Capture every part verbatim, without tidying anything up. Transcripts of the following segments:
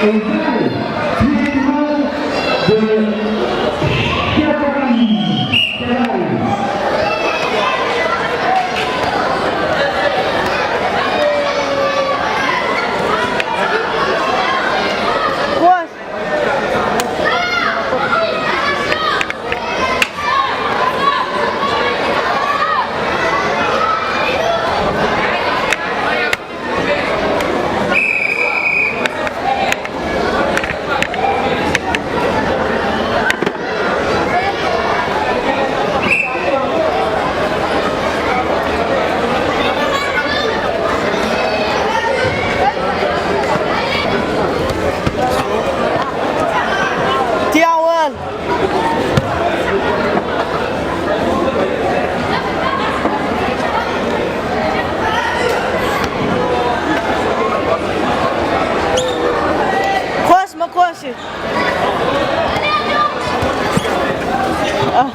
Égale, tribunal de Chapalani. Tiawan. Koşma, koşun. Ah.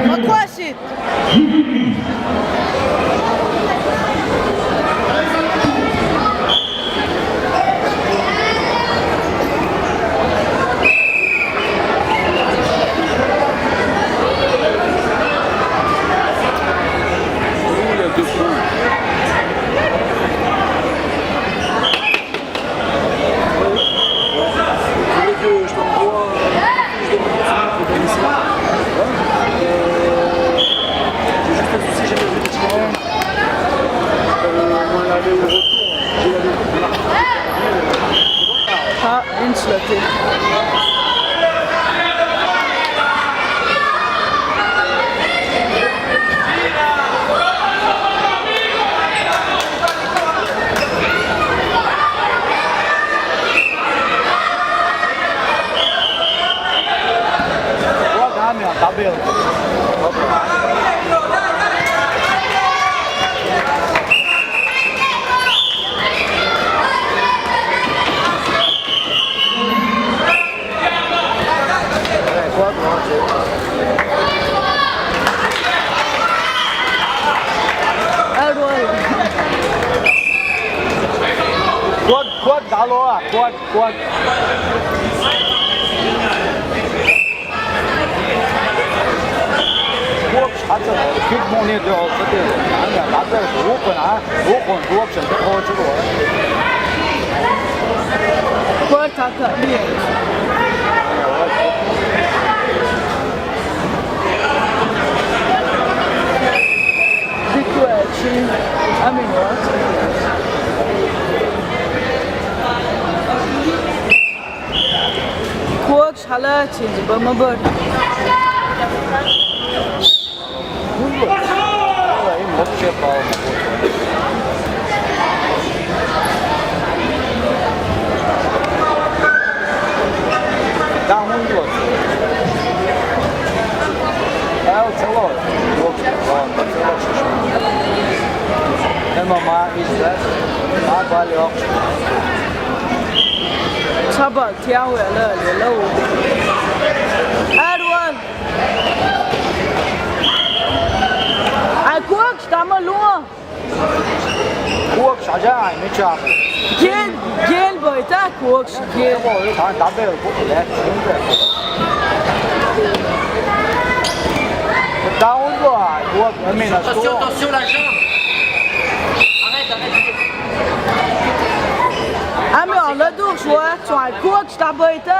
Makwashi. Ah, une flottée. Кот, кот, алло, кот, кот. Кот, хатса, кит моне дэ, хатса, ана, хатса, укъын, а, укъын, укъын, укъын. Кот, хатса, нет. Кугъ шалачи, бамабар. Вообще пал. Да, он идёт. Да, вот цело. Вот, вот, цело. Эмма ма из, да? Ма балёк. Чаба, тяу, я, ла, ла, ла. Арван. Ай, кугъ, штама луа. Кугъ, шажа, ай, мича. Гел, гел, байта, кугъ, гел. Тан дабел, кугъ, ле, шунде. Даун луа, кугъ, амина, что? Attention, attention, la jambe. Arrête, arrête. Ами, оладур, шуа, шуа, кугъ, штабайта.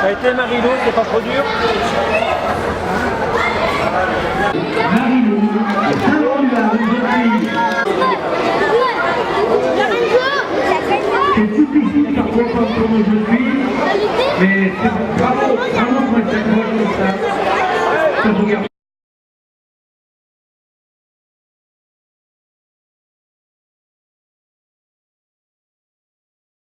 Ça a été, Marilou, c'est pas trop dur? Marilou, le talent de la jeune fille. C'est difficile parfois quand on est jeune fille, mais c'est bravo, bravo pour cette voix comme ça. Ça vous regarde.